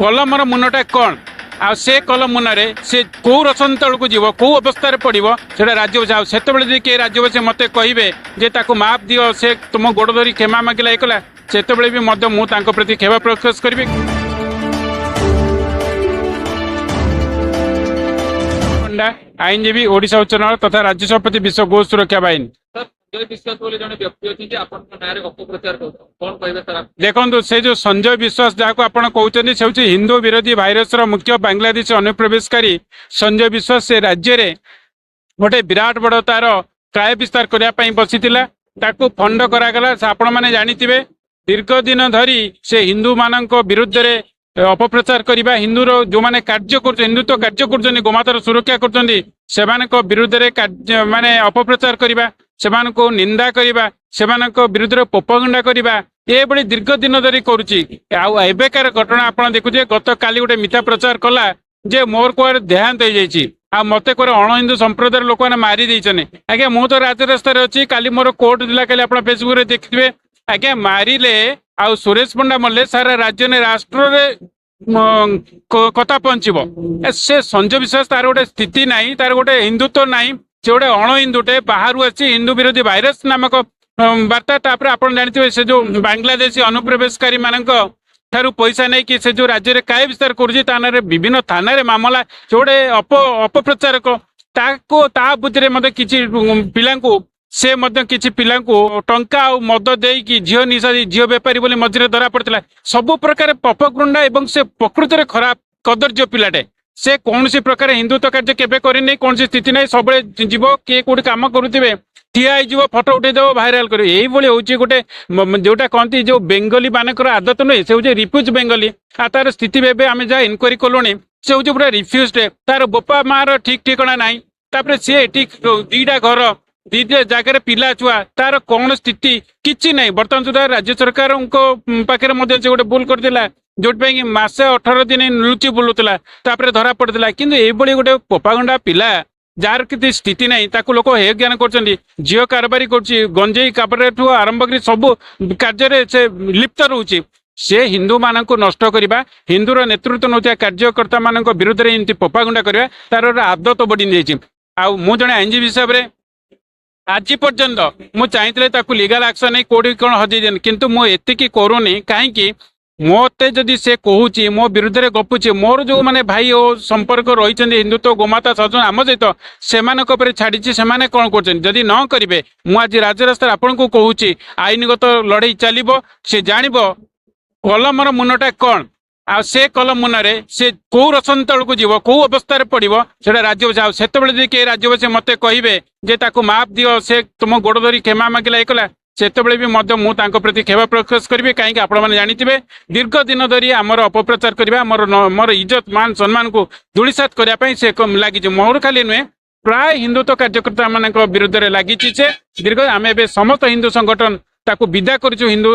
କଲମର ମୁନଟା କ'ଣ, ଆଉ ସେ କଲମ ମୁନରେ ସେ କୋଉ ରସନ ତଳକୁ ଯିବ, କୋଉ ଅବସ୍ଥାରେ ପଡ଼ିବ, ସେଇଟା ରାଜ୍ୟବାସୀ। ଆଉ ସେତେବେଳେ ଯଦି କିଏ ରାଜ୍ୟବାସୀ ମୋତେ କହିବେ ଯେ ତାକୁ ମାଫ ଦିଅ, ସେ ତୁମ ଗୋଡ଼ ଧରି କ୍ଷମା ମାଗିଲା, ଏ କଲା, ସେତେବେଳେ ବି ମଧ୍ୟ ମୁଁ ତାଙ୍କ ପ୍ରତି କ୍ଷମା ପ୍ରକାଶ କରିବି। ପଣ୍ଡା, ଆଇନଜୀବୀ, ଓଡ଼ିଶା ଉଚ୍ଚ ନ୍ୟାୟାଳୟ ତଥା ରାଜ୍ୟ ସଭାପତି, ବିଶ୍ୱ ଗୋ ସୁରକ୍ଷା ବାହିନୀ। ସଞ୍ଜୟ ବିଶ୍ୱାସ ବୋଲି ଜଣେ ବ୍ୟକ୍ତି ଅଛନ୍ତି, ଆପଣଙ୍କ ନାଁରେ ଅପପ୍ରଚାର କରୁଛନ୍ତି, କଣ କହିବେ ସାର୍? ଦେଖନ୍ତୁ, ସେ ଯୋଉ ସଞ୍ଜୟ ବିଶ୍ୱାସ ଯାହାକୁ ଆପଣ କହୁଛନ୍ତି, ସେ ହେଉଛି ହିନ୍ଦୁ ବିରୋଧୀ ଭାଇରସର ମୁଖ୍ୟ ବାଂଲାଦେଶ ଅନୁପ୍ରବେଶକାରୀ ସଞ୍ଜୟ ବିଶ୍ୱାସ। ସେ ରାଜ୍ୟରେ ଗୋଟେ ବିରାଟ ବଡ଼ ତାର କାୟ ବିସ୍ତାର କରିବା ପାଇଁ ବସିଥିଲା, ତାକୁ ଫଣ୍ଡ କରାଗଲା। ଆପଣମାନେ ଜାଣିଥିବେ, ଦୀର୍ଘ ଦିନ ଧରି ସେ ହିନ୍ଦୁମାନଙ୍କ ବିରୁଦ୍ଧରେ ଅପପ୍ରଚାର କରିବା, ହିନ୍ଦୁର ଯୋଉମାନେ କାର୍ଯ୍ୟ କରୁଛନ୍ତି, ହିନ୍ଦୁତ୍ୱ କାର୍ଯ୍ୟ କରୁଛନ୍ତି, ଗୋମାତାର ସୁରକ୍ଷା କରୁଛନ୍ତି, ସେମାନଙ୍କ ବିରୁଦ୍ଧରେ କାର୍ଯ୍ୟ ମାନେ ଅପପ୍ରଚାର କରିବା, ସେମାନଙ୍କୁ ନିନ୍ଦା କରିବା, ସେମାନଙ୍କ ବିରୁଦ୍ଧରେ ପୋପଗଣ୍ଡା କରିବା, ଏଭଳି ଦୀର୍ଘ ଦିନ ଧରି କରୁଛି। ଆଉ ଏବେକାର ଘଟଣା ଆପଣ ଦେଖୁଥିବେ, ଗତକାଲି ଗୋଟେ ମିଥ୍ୟା ପ୍ରଚାର କଲା ଯେ ମୋର କୁଆଡ଼େ ଦେହାନ୍ତ ହେଇଯାଇଛି ଆଉ ମତେ କୁଆଡ଼େ ଅଣ ହିନ୍ଦୁ ସମ୍ପ୍ରଦାୟର ଲୋକମାନେ ମାରି ଦେଇଛନ୍ତି। ଆଜ୍ଞା, ମୁଁ ତ ରାଜରାସ୍ତାରେ ଅଛି, କାଲି ମୋର କୋର୍ଟ ଥିଲା, କାଲି ଆପଣ ଫେସବୁକରେ ଦେଖିଥିବେ। ଆଜ୍ଞା, ମାରିଲେ ଆଉ ସୁରେଶ ପଣ୍ଡା ମଲେ ସାରା ରାଜ୍ୟ ରାଷ୍ଟ୍ରରେ କଥା ପହଞ୍ଚିବ। ସେ ସଞ୍ଜୟ ବିଶ୍ୱାସ ତାର ଗୋଟେ ସ୍ଥିତି ନାହିଁ, ତାର ଗୋଟେ ହିନ୍ଦୁତ୍ୱ ନାହିଁ, ସେ ଗୋଟେ ଅଣ ହିନ୍ଦୁଟେ ବାହାରୁ ଆସି ହିନ୍ଦୁ ବିରୋଧୀ ଭାଇରସ ନାମକ ବାର୍ତ୍ତା। ତାପରେ ଆପଣ ଜାଣିଥିବେ, ସେ ଯୋଉ ବାଂଲାଦେଶୀ ଅନୁପ୍ରବେଶକାରୀ ମାନଙ୍କ ଠାରୁ ପଇସା ନେଇକି ସେ ଯୋଉ ରାଜ୍ୟରେ କାୟ ବିସ୍ତାର କରୁଛି, ତା ନାଁରେ ବିଭିନ୍ନ ଥାନାରେ ମାମଲା। ସେ ଗୋଟେ ଅପପ୍ରଚାରକ। ତାକୁ ତା ବୁଦ୍ଧିରେ ମଧ୍ୟ କିଛି ପିଲାଙ୍କୁ, ସେ ମଧ୍ୟ କିଛି ପିଲାଙ୍କୁ ଟଙ୍କା ଆଉ ମଦ ଦେଇକି ଝିଅ ନିଶା, ଝିଅ ବେପାରୀ ବୋଲି ମଝିରେ ଧରା ପଡିଥିଲା। ସବୁ ପ୍ରକାର ପପଗୃଣ୍ଡା ଏବଂ ସେ ପ୍ରକୃତରେ ଖରାପ କଦର୍ଯ୍ୟ ପିଲାଟେ। ସେ କୌଣସି ପ୍ରକାର ହିନ୍ଦୁତ୍ୱ କାର୍ଯ୍ୟ କେବେ କରିନି, କୌଣସି ସ୍ଥିତି ନାହିଁ। ସବୁବେଳେ ଯିବ, କିଏ କୋଉଠି କାମ କରୁଥିବେ, ଠିଆ ହେଇଯିବ, ଫଟୋ ଉଠେଇଦେବ, ଭାଇରାଲ କରିବ। ଏଇଭଳି ହଉଛି ଗୋଟେ ଯୋଉଟା କହନ୍ତି ଯୋଉ ବେଙ୍ଗଲୀ ମାନଙ୍କର ଆଦତ ନୁହେଁ, ସେ ହଉଛି ରିଫ୍ୟୁଜ ବେଙ୍ଗଲୀ। ଆଉ ତାର ସ୍ଥିତି ଏବେ ଆମେ ଯାହା ଇନକ୍ୱାରି କଲୁଣି, ସେ ହଉଛି ପୁରା ରିଫ୍ୟୁଜଡ। ତାର ବୋପା ମାର ଠିକ ଠିକଣା ନାହିଁ। ତାପରେ ସିଏ ଏଠି 2ଟା ଘର, 2ଟା ଜାଗାରେ ପିଲା ଛୁଆ, ତାର କଣ ସ୍ଥିତି କିଛି ନାହିଁ। ବର୍ତ୍ତମାନ ସୁଦ୍ଧା ରାଜ୍ୟ ସରକାରଙ୍କ ପାଖରେ ମଧ୍ୟ ସେ ଗୋଟେ ଭୁଲ କରିଥିଲା, ଯୋଉଥିପାଇଁ କି ମାସେ 18 ଦିନ ଲୁଚି ବୁଲୁଥିଲା, ତାପରେ ଧରା ପଡିଥିଲା। କିନ୍ତୁ ଏଇଭଳି ଗୋଟେ ପୋପାଗଣ୍ଡା ପିଲା ଯାହାର କିଛି ସ୍ଥିତି ନାହିଁ, ତାକୁ ଲୋକ ହେୟ ଜ୍ଞାନ କରୁଛନ୍ତି। ଝିଅ କାରବାରୀ କରୁଛି, ଗଞ୍ଜେଇ କାରବାରଠୁ ଆରମ୍ଭ କରି ସବୁ କାର୍ଯ୍ୟରେ ସେ ଲିପ୍ତ ରହୁଛି। ସେ ହିନ୍ଦୁମାନଙ୍କୁ ନଷ୍ଟ କରିବା, ହିନ୍ଦୁର ନେତୃତ୍ୱ ନେଉଥିବା କାର୍ଯ୍ୟକର୍ତ୍ତା ମାନଙ୍କ ବିରୁଦ୍ଧରେ ଏମିତି ପୋପାଗୁଣ୍ଡା କରିବା ତାର ଗୋଟେ ଆଦତ ବଢି ଯାଇଛି। ଆଉ ମୁଁ ଜଣେ ଆଇନଜୀବୀ ହିସାବରେ ଆଜି ପର୍ଯ୍ୟନ୍ତ ମୁଁ ଚାହିଁଥିଲେ ତାକୁ ଲିଗାଲ ଆକ୍ସନ ନେଇ କୋଉଠି କଣ ହଜେଇ ଦିଅନ୍ତି, କିନ୍ତୁ ମୁଁ ଏତିକି କରୁନି। କାହିଁକି? ମୋତେ ଯଦି ସେ କହୁଛି, ମୋ ବିରୁଦ୍ଧରେ ଗପୁଛି, ମୋର ଯୋଉ ମାନେ ଭାଇ ଓ ସମ୍ପର୍କ ରହିଛନ୍ତି ହିନ୍ଦୁତ୍ୱ ଗୋମାତା ସଜନ ଆମ ସହିତ, ସେମାନଙ୍କ ଉପରେ ଛାଡ଼ିଛି, ସେମାନେ କଣ କରୁଛନ୍ତି। ଯଦି ନ କରିବେ, ମୁଁ ଆଜି ରାଜରାସ୍ତାରେ ଆପଣଙ୍କୁ କହୁଛି, ଆଇନଗତ ଲଢେଇ ଚାଲିବ। ସେ ଜାଣିବ କଲମର ମୁନଟା କ'ଣ, ଆଉ ସେ କଲମ ମୁନରେ ସେ କୋଉ ରସନ ତଳକୁ ଯିବ, କୋଉ ଅବସ୍ଥାରେ ପଡ଼ିବ, ସେଇଟା ରାଜ୍ୟବାସୀ। ଆଉ ସେତେବେଳେ ଯଦି କିଏ ରାଜ୍ୟବାସୀ ମୋତେ କହିବେ ଯେ ତାକୁ ମାଫ ଦିଅ, ସେ ତୁମ ଗୋଡ଼ ଧରି କ୍ଷମା ମାଗିଲା, ଏ କଲା, ସେତେବେଳେ ବି ମଧ୍ୟ ମୁଁ ତାଙ୍କ ପ୍ରତି କ୍ଷମା ପ୍ରକାଶ କରିବି। କାହିଁକି? ଆପଣମାନେ ଜାଣିଥିବେ, ଦୀର୍ଘ ଦିନ ଧରି ଆମର ଅପପ୍ରଚାର କରିବା, ଆମର ମୋର ଇଜ୍ଜତ ମାନ ସମ୍ମାନକୁ ଧୂଳିସାତ କରିବା ପାଇଁ ସେ ଲାଗିଛି। ମୋର ଖାଲି ନୁହେଁ, ପ୍ରାୟ ହିନ୍ଦୁତ୍ୱ କାର୍ଯ୍ୟକର୍ତ୍ତା ମାନଙ୍କ ବିରୁଦ୍ଧରେ ଲାଗିଛି ସେ ଦୀର୍ଘ। ଆମେ ଏବେ ସମସ୍ତ ହିନ୍ଦୁ ସଂଗଠନ ତାକୁ ବିଦା କରିଛୁ ହିନ୍ଦୁ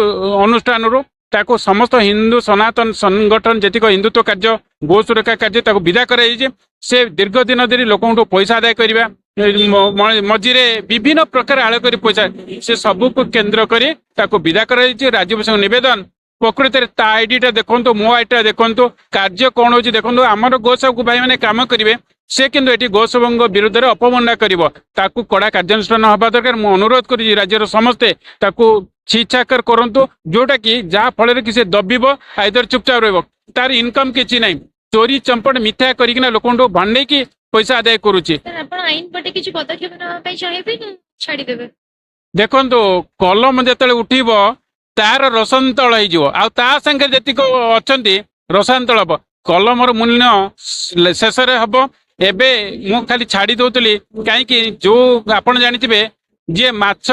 ଅନୁଷ୍ଠାନରୁ। ତାକୁ ସମସ୍ତ ହିନ୍ଦୁ ସନାତନ ସଂଗଠନ ଯେତିକ ହିନ୍ଦୁତ୍ୱ କାର୍ଯ୍ୟ, ଗୋ ସୁରକ୍ଷା କାର୍ଯ୍ୟ, ତାକୁ ବିଦା କରାଯାଇଛି। ସେ ଦୀର୍ଘ ଦିନ ଧରି ଲୋକଙ୍କଠୁ ପଇସା ଆଦାୟ କରିବା, ମଝିରେ ବିଭିନ୍ନ ପ୍ରକାର ଆଳ କରି ପଇସା, ସେ ସବୁକୁ କେନ୍ଦ୍ର କରି ତାକୁ ବିଦା କରାଯାଇଛି। ରାଜ୍ୟବାସୀଙ୍କୁ ନିବେଦନ, ପ୍ରକୃତରେ ତା ଆଇଡିଟା ଦେଖନ୍ତୁ, ମୋ ଆଇଡିଟା ଦେଖନ୍ତୁ, କାର୍ଯ୍ୟ କଣ ହଉଛି ଦେଖନ୍ତୁ। ଆମର ଗୋସେବକ ଭାଇମାନେ କାମ କରିବେ, ସେ କିନ୍ତୁ ଏଠି ଗୋସେବକଙ୍କ ବିରୁଦ୍ଧରେ ଅପମଣ୍ଡା କରିବ, ତାକୁ କଡ଼ା କାର୍ଯ୍ୟାନୁଷ୍ଠାନ ହେବା ଦରକାର। ମୁଁ ଅନୁରୋଧ କରୁଛି, ରାଜ୍ୟର ସମସ୍ତେ ତାକୁ ଛିଛାକର କରନ୍ତୁ, ଯୋଉଟା କି ଯାହା ଫଳରେ କି ସେ ଦବିବ, ଆଇଦର ଚୁପଚାପ ରହିବ। ତାର ଇନକମ କିଛି ନାହିଁ, ଚୋରି ଚମ୍ପଟ ମିଥ୍ୟା କରିକିନା ଲୋକଙ୍କଠୁ ଭଣ୍ଡେଇକି ପଇସା ଆଦାୟ କରୁଛି। ଆପଣ ଆଇନ ପଟେ କିଛି ପଦକ୍ଷେପ ନେବା ପାଇଁ ଚାହିଁବେ ନା ଛାଡ଼ିଦେବେ? ଦେଖନ୍ତୁ, କଲମ ଯେତେବେଳେ ଉଠିବ ତାର ରସାନ୍ତଳ ହେଇଯିବ, ଆଉ ତା ସାଙ୍ଗରେ ଯେତିକ ଅଛନ୍ତି ରସାନ୍ତଳ ହବ। କଲମର ମୂଲ୍ୟ ଶେଷରେ ହବ। ଏବେ ମୁଁ ଖାଲି ଛାଡି ଦଉଥିଲି, କାହିଁକି ଯୋଉ ଆପଣ ଜାଣିଥିବେ, ଯିଏ ମାଛ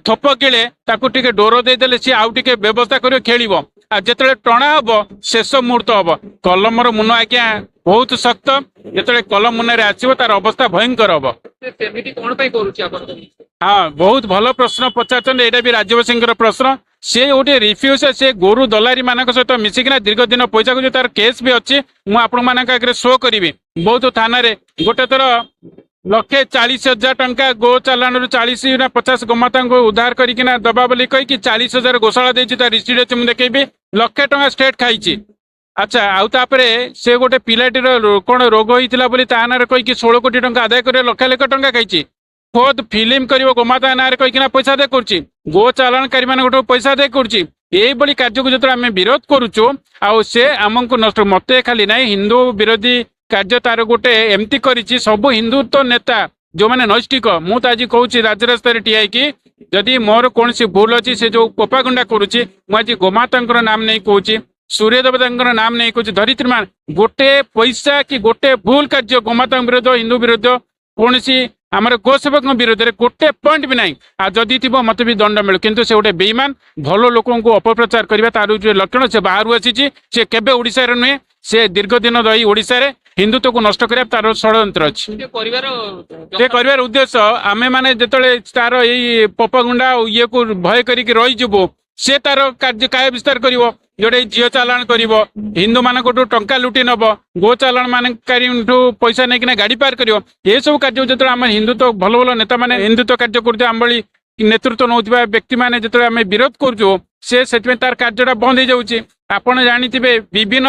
ଥୋପ ଗିଳେ ତାକୁ ଟିକେ ଡୋର ଦେଇଦେଲେ ସିଏ ଆଉ ଟିକେ ବ୍ୟବସ୍ଥା କରିବ, ଖେଳିବ। ଆଉ ଯେତେବେଳେ ଟଣା ହବ, ଶେଷ ମୁହୂର୍ତ୍ତ ହବ। କଲମର ମୁନ ଆଜ୍ଞା ବହୁତ ଶକ୍ତ, ଯେତେବେଳେ କଲମ ମୁନରେ ଆସିବ ତାର ଅବସ୍ଥା ଭୟଙ୍କର ହବ। ସେମିତି କଣ ପାଇଁ କରୁଛି ଆପଣ? ହଁ, ବହୁତ ଭଲ ପ୍ରଶ୍ନ ପଚାରୁଛନ୍ତି, ଏଇଟା ବି ରାଜ୍ୟବାସୀଙ୍କର ପ୍ରଶ୍ନ। ସେ ଗୋଟେ ରିଫ୍ୟୁଜ, ସେ ଗୋରୁ ଦଲାରୀ ମାନଙ୍କ ସହିତ ମିଶିକିନା ଦୀର୍ଘ ଦିନ ପଇସା କରୁଛି। ତାର କେସ୍ ବି ଅଛି, ମୁଁ ଆପଣମାନଙ୍କ ଆଗରେ ଶୋ କରିବି। ବହୁତ ଥାନାରେ ଗୋଟେ ଥର 1,40,000 ଟଙ୍କା ଗୋ ଚାଲାଣରୁ 40 ନା 50 ଗୋମାତାଙ୍କୁ ଉଦ୍ଧାର କରିକିନା ଦବା ବୋଲି କହିକି 40,000 ଗୋଶାଳା ଦେଇଛି, ତା ରିସିଟ୍ ଅଛି, ମୁଁ ଦେଖେଇବି। ଲକ୍ଷେ ଟଙ୍କା ଷ୍ଟେଟ୍ ଖାଇଛି। ଆଚ୍ଛା, ଆଉ ତାପରେ ସେ ଗୋଟେ ପିଲାଟିର କଣ ରୋଗ ହେଇଥିଲା ବୋଲି ତା ନାଁରେ କହିକି 16 କୋଟି ଟଙ୍କା ଆଦାୟ କରି ଲକ୍ଷ ଲକ୍ଷ ଟଙ୍କା ଖାଇଛି। ଖୋଦ ଫିଲ୍ମ କରିବ ଗୋମାତା ନାଁରେ କହିକିନା ପଇସା ଆଦାୟ କରୁଛି, ଗୋ ଚାଲାଣକାରୀ ମାନଙ୍କଠୁ ପଇସା ଆଦାୟ କରୁଛି। ଏଇଭଳି କାର୍ଯ୍ୟକୁ ଯେତେବେଳେ ଆମେ ବିରୋଧ କରୁଛୁ, ଆଉ ସେ ଆମକୁ ନଷ୍ଟ, ମତେ ଖାଲି ନାହିଁ, ହିନ୍ଦୁ ବିରୋଧୀ କାର୍ଯ୍ୟ ତାର ଗୋଟେ ଏମିତି କରିଛି। ସବୁ ହିନ୍ଦୁତ୍ୱ ନେତା ଯୋଉମାନେ ନୈଷ୍ଠିକ, ମୁଁ ତ ଆଜି କହୁଛି ରାଜରାସ୍ତାରେ ଠିଆ ହେଇକି, ଯଦି ମୋର କୌଣସି ଭୁଲ ଅଛି, ସେ ଯୋଉ ପ୍ରୋପାଗାଣ୍ଡା କରୁଛି, ମୁଁ ଆଜି ଗୋମାତାଙ୍କର ନାମ ନେଇ କହୁଛି, ସୂର୍ଯ୍ୟ ଦେବତାଙ୍କର ନାମ ନେଇ କହୁଛି, ଧରିତ୍ରୀ ମା, ଗୋଟେ ପଇସା କି ଗୋଟେ ଭୁଲ କାର୍ଯ୍ୟ ଗୋମାତାଙ୍କ ବିରୁଦ୍ଧ, ହିନ୍ଦୁ ବିରୁଦ୍ଧ, କୌଣସି ଆମର ଗୋସେବକଙ୍କ ବିରୁଦ୍ଧରେ ଗୋଟେ ପଏଣ୍ଟ ବି ନାହିଁ। ଆଉ ଯଦି ଥିବ ମତେ ବି ଦଣ୍ଡ ମିଳୁ। କିନ୍ତୁ ସେ ଗୋଟେ ବେଇମାନ, ଭଲ ଲୋକଙ୍କୁ ଅପପ୍ରଚାର କରିବା ତାର ଯୋଉ ଲକ୍ଷଣ। ସେ ବାହାରୁ ଆସିଛି, ସେ କେବେ ଓଡ଼ିଶାରେ ନୁହେଁ। ସେ ଦୀର୍ଘ ଦିନ ରହି ଓଡ଼ିଶାରେ ହିନ୍ଦୁତ୍ୱକୁ ନଷ୍ଟ କରିବା ତାର ଷଡ଼ଯନ୍ତ୍ର ଅଛି। ସେ କରିବାର ସେ କରିବାର ଉଦ୍ଦେଶ୍ୟ, ଆମେ ମାନେ ଯେତେବେଳେ ତାର ଏଇ ପ୍ରୋପାଗାଣ୍ଡା ଆଉ ଇଏକୁ ଭୟ କରିକି ରହିଯିବୁ, ସେ ତାର କାର୍ଯ୍ୟ କାୟ ବିସ୍ତାର କରିବ। ଯୋଉଟା ଝିଅ ଚାଲାଣ କରିବ, ହିନ୍ଦୁ ମାନଙ୍କଠୁ ଟଙ୍କା ଲୁଟି ନବ, ଗୋ ଚାଲାଣ ମାନକାରୀଠୁ ପଇସା ନେଇକିନା ଗାଡି ପାର କରିବ। ଏସବୁ କାର୍ଯ୍ୟ ଯେତେବେଳେ ଆମେ ହିନ୍ଦୁତ୍ୱ ଭଲ ଭଲ ନେତାମାନେ ହିନ୍ଦୁତ୍ୱ କାର୍ଯ୍ୟ କରୁଥିବା, ଆମ ଭଳି ନେତୃତ୍ୱ ନେଉଥିବା ବ୍ୟକ୍ତିମାନେ ଯେତେବେଳେ ଆମେ ବିରୋଧ କରୁଛୁ, ସେ ସେଥିପାଇଁ ତାର କାର୍ଯ୍ୟଟା ବନ୍ଦ ହେଇଯାଉଛି। ଆପଣ ଜାଣିଥିବେ, ବିଭିନ୍ନ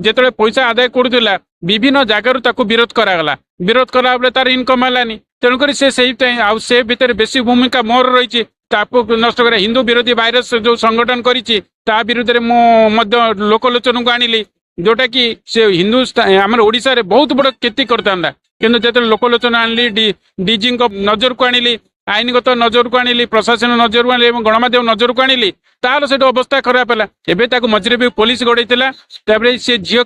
ଯେତେବେଳେ ପଇସା ଆଦାୟ କରୁଥିଲା, ବିଭିନ୍ନ ଜାଗାରୁ ତାକୁ ବିରୋଧ କରାଗଲା। ବିରୋଧ କଲା ବେଳେ ତାର ଇନକମ୍ ହେଲାନି, ତେଣୁକରି ସେ ସେଇଥିପାଇଁ। ଆଉ ସେ ଭିତରେ ବେଶୀ ଭୂମିକା ମୋର ରହିଛି ତାକୁ ନଷ୍ଟ କରିବା। ହିନ୍ଦୁ ବିରୋଧୀ ଭାଇରସ ଯୋଉ ସଂଗଠନ କରିଛି, ତା ବିରୁଦ୍ଧରେ ମୁଁ ମଧ୍ୟ ଲୋକଲୋଚନକୁ ଆଣିଲି, ଯୋଉଟା କି ସେ ହିନ୍ଦୁ ଆମର ଓଡ଼ିଶାରେ ବହୁତ ବଡ କ୍ଷତି କରିଥାନ୍ତା। କିନ୍ତୁ ଯେତେବେଳେ ଲୋକଲୋଚନ ଆଣିଲି, ଡିଜିଙ୍କ ନଜରକୁ ଆଣିଲି, ଆଇନଗତ ନଜରକୁ ଆଣିଲି, ପ୍ରଶାସନ ନଜରକୁ ଆଣିଲି ଏବଂ ଗଣମାଧ୍ୟମ ନଜରକୁ ଆଣିଲି, ତାର ସେଠୁ ଅବସ୍ଥା ଖରାପ ହେଲା। ଏବେ ତାକୁ ମଝିରେ ବି ପୋଲିସ ଗୋଡେଇଥିଲା, ତାପରେ ସେ ଝିଅ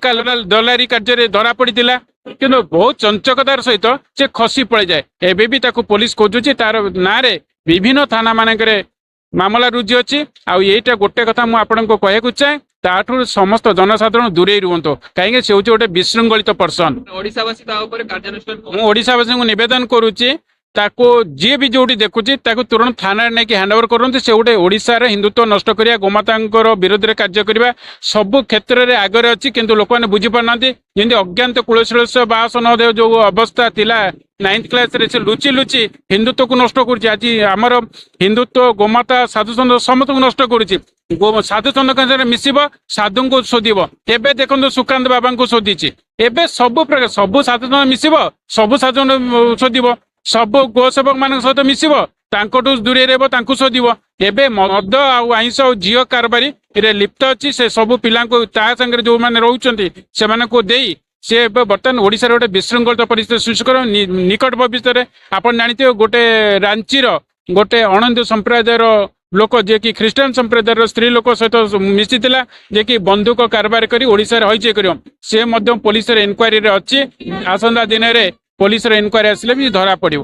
ଦଲାରୀ କାର୍ଯ୍ୟରେ ଧରା ପଡିଥିଲା, କିନ୍ତୁ ବହୁତ ଚଞ୍ଚକତାର ସହିତ ସେ ଖସି ପଳେଇଯାଏ। ଏବେ ବି ତାକୁ ପୋଲିସ ଖୋଜୁଛି, ତାର ନାଁରେ ବିଭିନ୍ନ ଥାନା ମାନଙ୍କରେ ମାମଲା ରୁଜୁ ଅଛି। ଆଉ ଏଇଟା ଗୋଟେ କଥା ମୁଁ ଆପଣଙ୍କୁ କହିବାକୁ ଚାହେଁ, ତାଠୁ ସମସ୍ତ ଜନସାଧାରଣ ଦୂରେଇ ରୁହନ୍ତୁ, କାହିଁକି ସେ ହଉଛି ଗୋଟେ ବିଶୃଙ୍ଖଳିତ ପର୍ସନ। ଓଡିଶାବାସୀ ତା ଉପରେ କାର୍ଯ୍ୟାନୁଷ୍ଠାନ ମୁଁ ଓଡିଶାବାସୀଙ୍କୁ ନିବେଦନ କରୁଛି, ତାକୁ ଯିଏ ବି ଯୋଉଠି ଦେଖୁଛି, ତାକୁ ତୁରନ୍ତ ଥାନାରେ ନେଇକି ହ୍ୟାଣ୍ଡ ଓଭର କରନ୍ତୁ। ସେ ଗୋଟେ ଓଡ଼ିଶାର ହିନ୍ଦୁତ୍ୱ ନଷ୍ଟ କରିବା, ଗୋମାତାଙ୍କର ବିରୋଧରେ କାର୍ଯ୍ୟ କରିବା ସବୁ କ୍ଷେତ୍ରରେ ଆଗରେ ଅଛି, କିନ୍ତୁ ଲୋକମାନେ ବୁଝିପାରୁନାହାନ୍ତି। ଯେମିତି ଅଜ୍ଞାତ କୁଳଶୀଳସ୍ୟ ବାସ ନ ଦେହ ଯୋଉ ଅବସ୍ଥା ଥିଲା ନାଇନ୍ଥ କ୍ଲାସରେ, ସେ ଲୁଚି ଲୁଚି ହିନ୍ଦୁତ୍ୱକୁ ନଷ୍ଟ କରୁଛି। ଆଜି ଆମର ହିନ୍ଦୁତ୍ୱ, ଗୋମାତା, ସାଧୁସନ୍ଥ ସମସ୍ତଙ୍କୁ ନଷ୍ଟ କରୁଛି। ସାଧୁସନ୍ଥଙ୍କ ସାଙ୍ଗରେ ମିଶିବ, ସାଧୁଙ୍କୁ ଶୋଧିବ। ଏବେ ଦେଖନ୍ତୁ ସୁକାନ୍ତ ବାବାଙ୍କୁ ଶୋଧିଛି। ଏବେ ସବୁ ପ୍ରକାର ସବୁ ସାଧୁସନ୍ଥ ମିଶିବ, ସବୁ ସାଧୁ ଶୋଧିବ, ସବୁ ଗୋସେବକ ମାନଙ୍କ ସହିତ ମିଶିବ, ତାଙ୍କଠୁ ଦୂରେଇ ରହିବ, ତାଙ୍କୁ ଶୋଧିବ। ଏବେ ମଦ ଆଉ ଆଇଁଷ ଆଉ ଝିଅ କାରବାରୀରେ ଲିପ୍ତ ଅଛି। ସେ ସବୁ ପିଲାଙ୍କୁ ତା ସାଙ୍ଗରେ ଯୋଉମାନେ ରହୁଛନ୍ତି ସେମାନଙ୍କୁ ଦେଇ ସେ ଏବେ ବର୍ତ୍ତମାନ ଓଡ଼ିଶାରେ ଗୋଟେ ବିଶୃଙ୍ଖଳିତ ପରିସ୍ଥିତି ସୃଷ୍ଟି କରିବ। ନିକଟ ଭବିଷ୍ୟତରେ ଆପଣ ଜାଣିଥିବେ, ଗୋଟେ ରାଞ୍ଚିର ଗୋଟେ ଅଣହିନ୍ଦୁ ସମ୍ପ୍ରଦାୟର ଲୋକ, ଯିଏକି ଖ୍ରୀଷ୍ଟିଆନ ସମ୍ପ୍ରଦାୟର ସ୍ତ୍ରୀ ଲୋକ ସହିତ ମିଶିଥିଲା, ଯିଏକି ବନ୍ଧୁକ କାରବାର କରି ଓଡ଼ିଶାରେ ହଇଚଇ କରିବ, ସେ ମଧ୍ୟ ପୋଲିସର ଏନକ୍ୱାରୀରେ ଅଛି। ଆସନ୍ତା ଦିନରେ ପୋଲିସର ଏନକ୍ୱାରୀ ଆସିଲେ ବି ଧରା ପଡିବ।